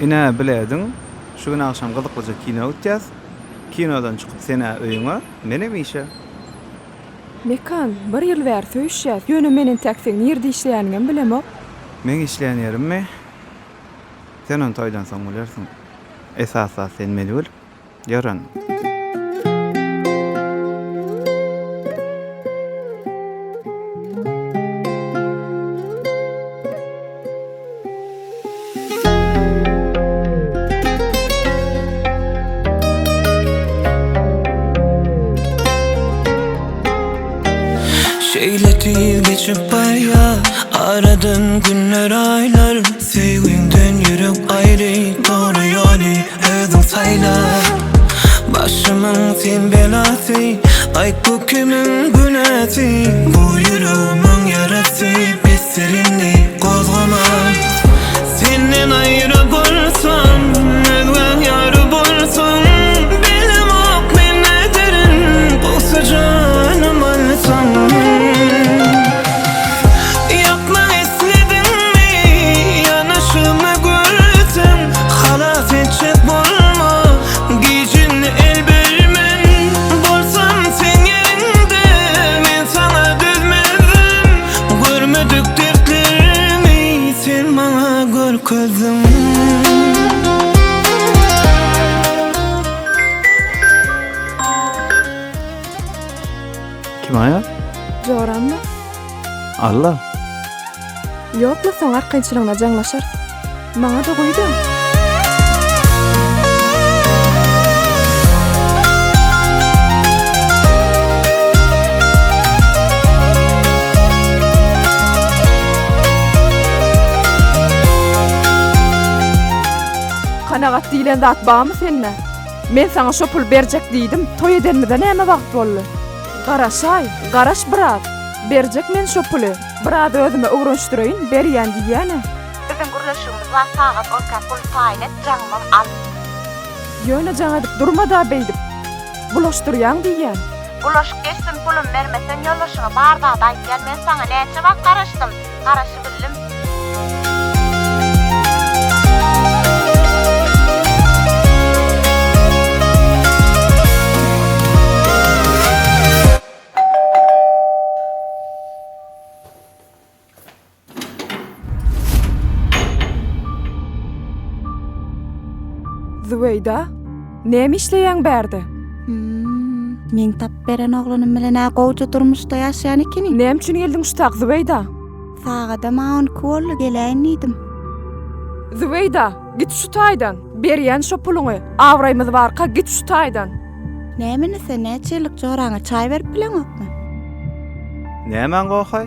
Ine, bilediň, şu gün agşam gyzyklyja kino gitýäs. Kinodan çykyp sen-ä öýüňe, menem işe. Mekan, bir ýyl bäri söýüşýäs, ýöne men entäk seň nirde işleýäniňem bilemok. Meň işleýän ýerimmi? Sen ony toýdan soň bilersiň. Esasy zat sen meni bilip ýören. Şeýle tiz geçip barýar aradan günler aýlar Söýgiňden ýürek aýry dogry ýoly özüň saýla Başymyň sen belasy aýt bu kimiň günäsi Bu ýüregimiň ýarasy besdir indi gozgama Senden aýra bolsam özgäň ýary bolsam Bilemok men näderin gowsy janym alsaň Ýakmak islediňmi ýanaşymy görseň Halas etjek bolma gijini el bermen Bolsam seň ýeriňde men saňa dözmezdim Görmedik dertlerimi sen maňa görkezdiň. Kim aýal? Jorammy? Alla. Ýokmy soň arkaýynçylygyna jaňlaşarys. Maňa-da guýda. Kanagat diýlen zat barmy sende? Men saňa şo puly berjek diýdim, toý edenimize näme wagt boldy? Garaşaý, garaş biraz. Berjek men şo puly. Biraz özüme öwrenişdireýin, berýän diýýän-ä. Biziň gürleşigimiz bar, sagat onka puly taýyn et, jaňymam al. Ýöne jaň edip durma-da beýdip. Bulaşdyrýaň diýýän. Bulaşyk geçsin, pulumy bermeseň ýoldaşyňa bar zady aýtýan, men saňa näçe wagt garaşdym, garaşybildim. Zübeýda, näme işleýäň bärde? Hmm, meň tapyp beren oglanym bilen-ä gowja durmuşda ýaşaýan ekeniň. Näme üçin geldiň şu tak, Zübeýda? Sagadam-a on iki boldy, geläýin diýdim. Zübeýda, git şu taýdan. Berýän şo puluňy. Abraýymyz barka, git şu taýdan. Näme indi sen näçe ýyllyk joraňa çaý berip bileňokmy? Nämäň gohy?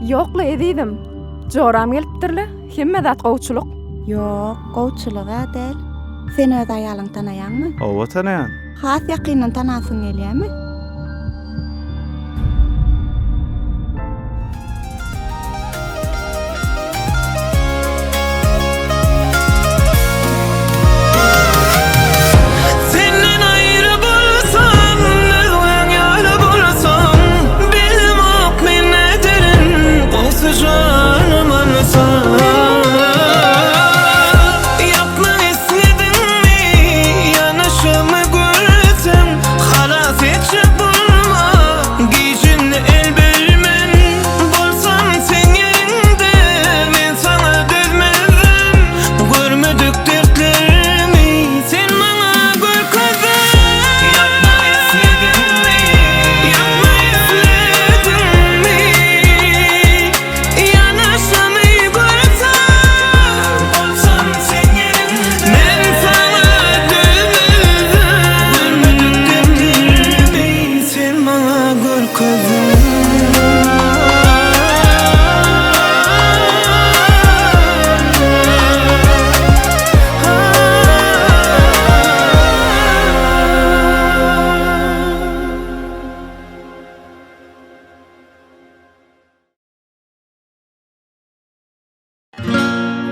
Ýok-la ezizim. Joram gelipdir-le, hemme zat gowçulyk. Ýok, gowçulyg-a däl. Sen öz aýalyňy tanaýaňmy? Hawa, tanaýan. Has ýakyndan tanasyň gelýärmi? Senden aýry bolsam, özgäň ýary bolsam, Bilemok men näderin, gowsy janym alsaň. Ýakmak islediňmi, ýanaşymy görseň, Halas etjek bolma, gijini el bermen. Bolsam seň ýeriňde, men saňa dözmezdim. Görmedik dertlerimi sen maňa görkezdiň. Ýakmak islediňmi, ýakmak islediňmi? Ýanaşymy görseň, bolsam seň ýeriňde, men saňa dözmezdim. Görmedik dertlerimi sen maňa görkezdiň.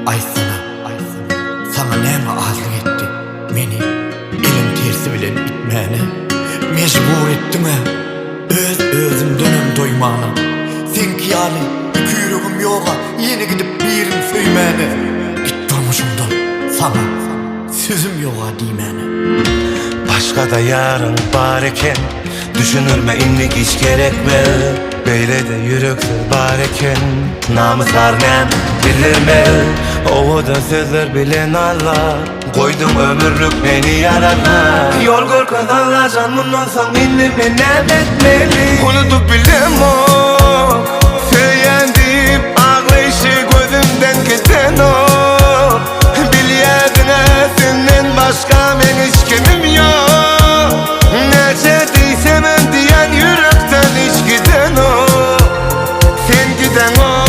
Aýtsana, saňa näme azlyk etdi Meni eliň tersi bilen itmäne Mejbur etdiň-ä öz-özümdenem doýmana Seňki ýaly iki ýüregim ýog-a Ýene gidip birin söýmäne. Saňa sözüm ýoga diýmäne. Başgada ýaryň bar eken Düşündirme indi giç gerekme Beýlede ýüreksiz bar eken Namys ar näme bildirme Owadan sözler bilen alla Goýduň ömürlik meni ýarala Ýol görkez Allajan mundan soň indi men näme etmeli Unudyp bilemok Söýýän diýip aglaýşy gözümden gidenok Bilýärdiň-ä senden başga meň hiç kimim ýok Näçe diýsemem diýen ýürekden hiç gidenok Sen gideňok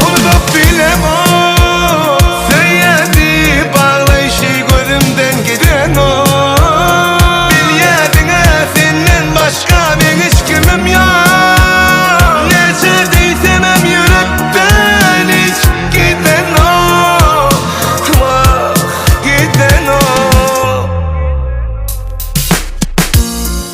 Unudyp bilemok Söýýän diýip aglaýşy gözümden gidenok Bilýärdiň-ä senden başga meň hiç kimim ýok Näçe diýsemem ýürekden hiç gidenok Wah, gidenok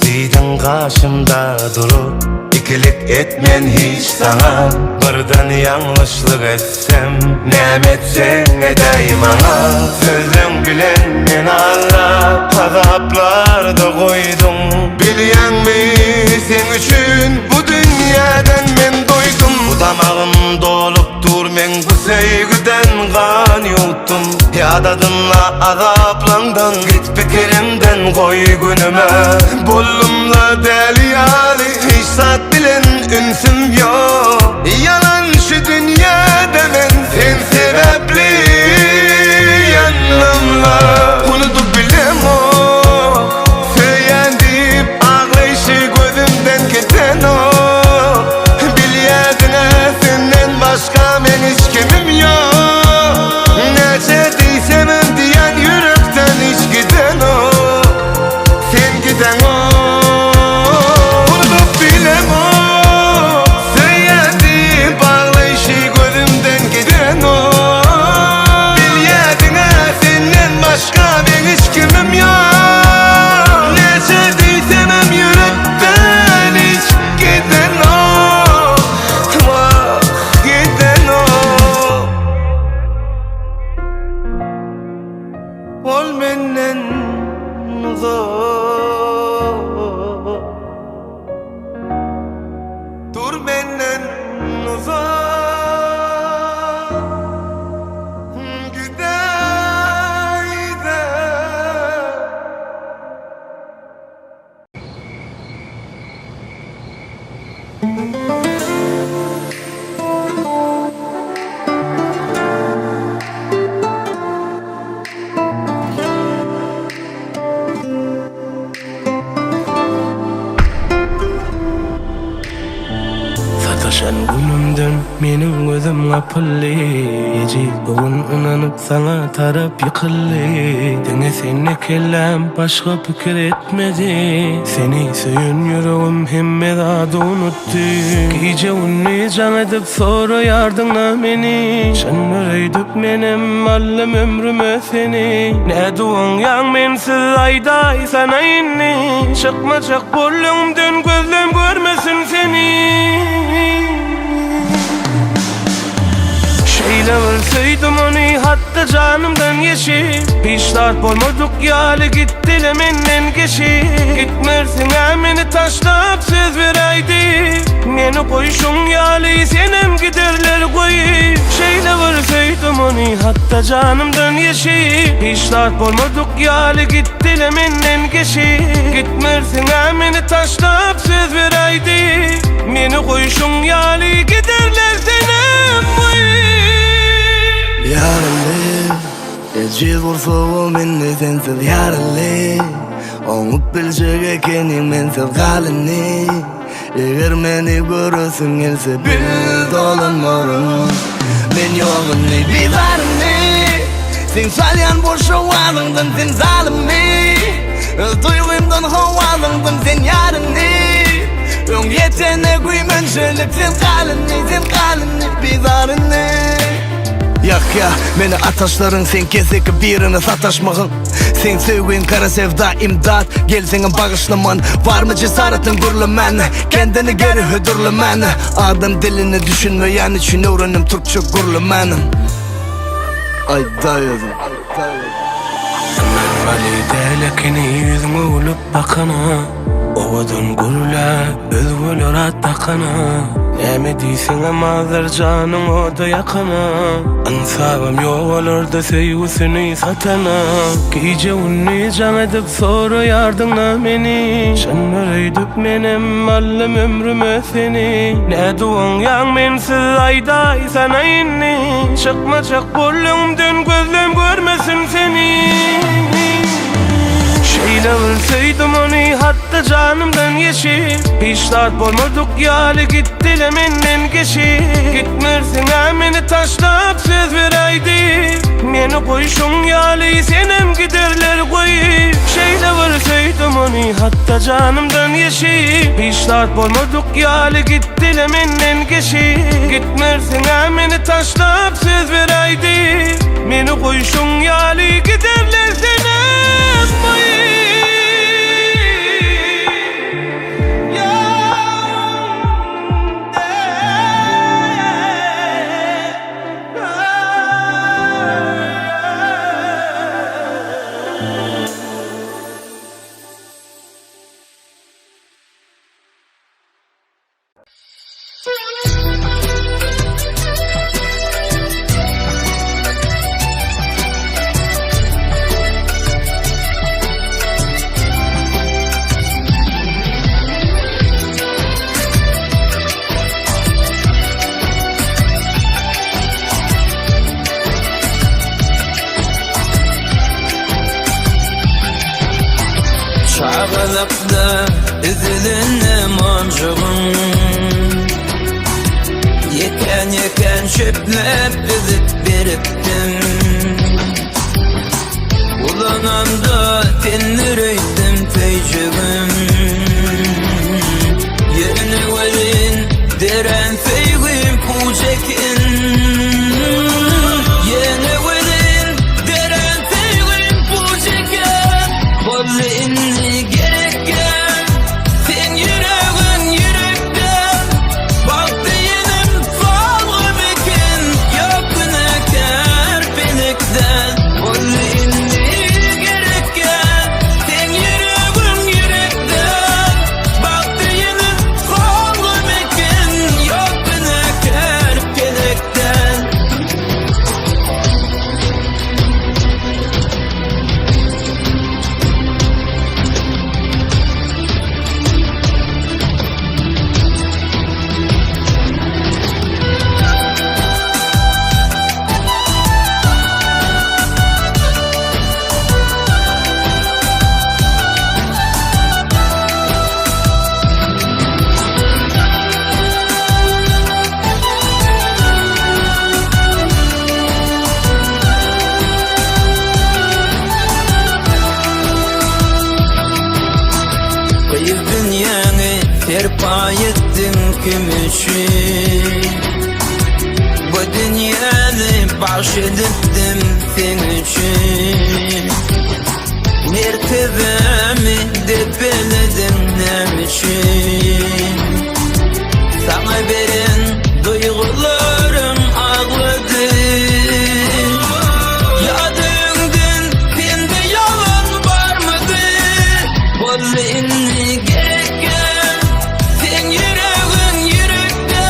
Diýdiň gaşymda durup Ikilik etmen hiç saňa Birden ýalňyşlyk etsem Näme etseň edäý maňa Sözleň bilen meni aldap Azaplarda goýduň Bilýäňmi seň üçin bu dünýäden men doýdum Bu damagym dolup dur meň bu söýgüden gan ýuwtdum Ýadadynla azaplandan Git pikirimden goý günüme Boldumla däli ýaly Hiç zat bilen ünsüm ýok Ýalan şu dünýäde men Sen sebäpli ýandymla Unudyp bilemok Söýýän diýip aglaýşy gözümden gidenok Bilýärdiň-ä senden başga meň hiç kimim ýok Näçe diýsemem diýen ýürekden hiç gidenok Sen gideňok Unudyp bilemok Söýýän diýip aglaýşy gözümden gidenok Bilýärdiň-ä senden başga meň hiç kimim ýok Näçe diýsemem ýürekden hiç gidenok Wah, gidenok Ol menden uzak Dur menden uzak Gidäýdä. Sataşan günümden meniň gözüm gapyldy Ejiz göwün ynanyp saňa tarap ýykyldy Diňe sende kelläm başga pikir etmedi Seni söýen ýüregim hemme zady unutdy Gije-gündiz jaň edip Soraýardyň-a meni Çyndyr öýdüp menem aldym ömrüme seni Nädip oňýaň mensiz aýdaýsana indi Çykmajak bol öňümden gözlem görmesin seni Şeýle bir söýdüm ony hatda janymdan geçip Hiç zat bolmadyk ýaly gitdi-le menden geçip Gitmersiň-ä meni taşlap söz beräýdi Meni goýşuň ýaly senem giderler goýup Şeýle bir söýdüm ony hatda janymdan geçip Hiç zat bolmadyk ýaly gitdi-le menden geçip Gitmersiň-ä meni taşlap söz beräýdi Meni goýşuň ýaly giderler senem goýup Ýaraly, ejiz bolsagam indi sensiz ýaraly Oňup biljek ekeniň mensiz gal indi Eger meni göresiň gelse bil dolanmaryn Men ýok indi bizar indi Seň salýan boş owazyňdan sen zalymmy Öz duýgymdan howazyňdan sen ýar indi Öň ýetene güýmenjelik sen gal indi sen gal indi bizar indi Ýakýa meni ataşlaryň seň keseki birine sataşmagyň Seň söýgüň gara sevda imdat Gelseňem bagyşlaman Barmy jesaratyň gürlemän Kendini geri hödürlemän Adam diline düşünmeýän üçin öwrendim türkçe gürlemän. Aýdaý özüň. Ynanmaly däl ekeni ýüzüňe gülüp bakana Owadan gürläp özgeler at dakana Näme diýseňem azar janyň oda ýakana Ynsabam ýok olarda söýgüsini satana Gije gündiz jaň edip Soraýardyň-a meni Çyndyr öýdüp menem aldym ömrüme seni Nädip oňýaň mensiz aýdaýsana indi Çykmajak bol öňümden gözlem görmesin seni Şeýle bir söýdüm ony hatda janymdan geçip Hiç zat bolmadyk ýaly gitdile menden geçip Gitmersiň-ä meni taşlap söz beräýdi Meni goýşuň ýaly senem giderler goýup Şeýle bir söýdüm ony hatda janymdan geçip Hiç zat bolmadyk ýaly gitdile menden geçip Gitmersiň-ä meni taşlap söz beräýdi Meni goýşuň ýaly giderler senem goýup. Çagalykda üzülen monjugym Ýekän-ýekän çöpläp üzüp beripdim Ulanamda sendir öýtdüm söýjegim Ýöne welin dörän söýgim puç eken Ýöne welin dörän söýgim puç eken Boldy indi gerekgä Seň ýüregiň ýürekde Bagt diýenim salgym eken Ýok günäkär pelekde Boldy indi gerekgä Seň ýüregiň ýürekde Bagt diýenim salgym eken Ýok günäkär pelekde. Gyz dünýäňi serpaý etdiň kim üçin Bu dünýäni bagş edipdim seň üçin Mertebämi depelediň näme üçin Saňa beren duýgularym aglady Ýa-da öňden sende ýalan barmydy Boldy indi gerekgä Seň ýüregiň ýürekde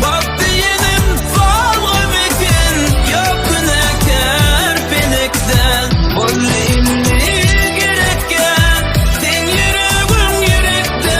Bagt diýenim salgym eken Ýok günäkär pelekde Boldy indi gerekgä Seň ýüregiň ýürekde.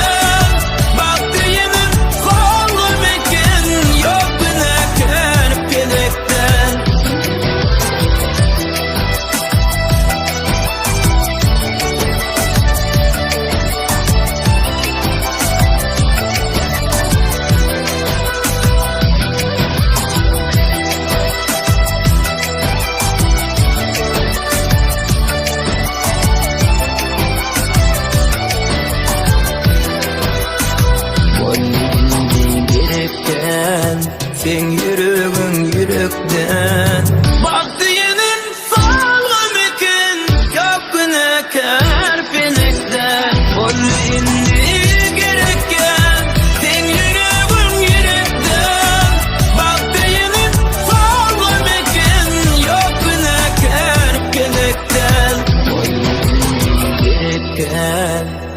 eken.